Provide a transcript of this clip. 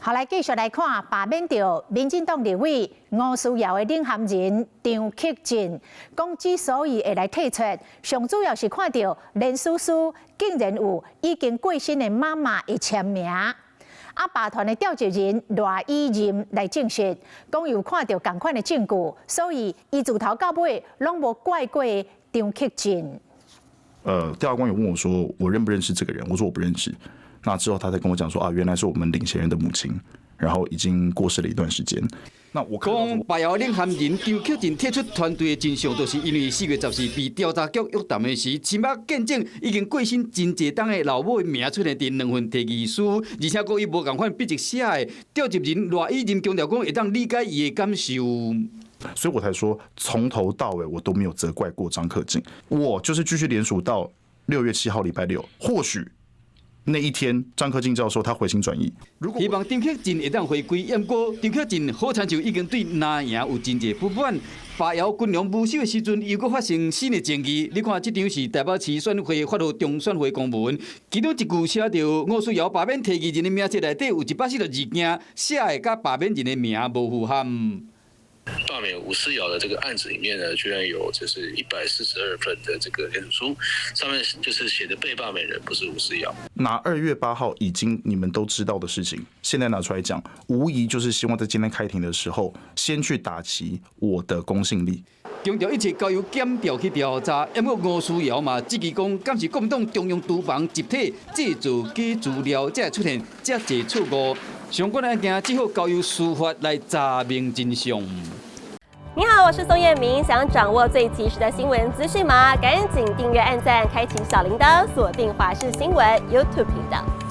好，來繼續來看罷免著民進黨立委吳思瑤的領銜人張克勤，講之所以會來退出，上主要是看著連署書竟然有已經過身的媽媽的簽名。啊，罷團的召集人賴以任來證實，講有看著仝款的證據，所以伊自頭到尾攏無怪過張克勤。調查官有問我說，我認不認識這個人？我說我不認識。那之後他才跟我講說啊，原來是我們領銜人的母親，然後已經過世了一段時間。那我講罷姚領銜人張克勤退出團隊的真相，就是因為4月14被調查局約談的時，親目見證已經過身真濟冬的老母的名出現佇兩份提議書，而且閣以無仝款筆跡寫的。召集人賴以任強調講會當理解伊的感受。所以我才說從頭到尾我都沒有責怪過張克勤，我就是繼續聯署到6月7號禮拜六，或許那一天張克勤教授他回心轉意。希望張克勤會當回歸，毋過張克勤好親像已經對藍營有真濟不滿。罷姚軍容無手的時陣，又閣發生新的爭議。你看，這張是台北市選會發予中選會公文，其中一句寫著吳思瑤罷免提議人的名冊內底有142件寫的佮罷免人的名無符合。罷免吳思瑤的這個案子裡面呢，居然有就是142份的這個聯署書，上面就是寫的被罷免人不是吳思瑤。拿2月8號已經你們都知道的事情，現在拿出來講，無疑就是希望在今天開庭的時候，先去打擊我的公信力。強調一切交由檢調去調查，毋過吳思瑤嘛，質疑講，敢是國民黨中央廚房集體製造假資料，才會出現遮濟錯誤。相關案件只好交由司法來查明真相。你好，我是宋燕明，想掌握最及時的新聞資訊嗎？趕緊訂閱、按讚、開啟小鈴鐺，鎖定華視新聞 YouTube 頻道。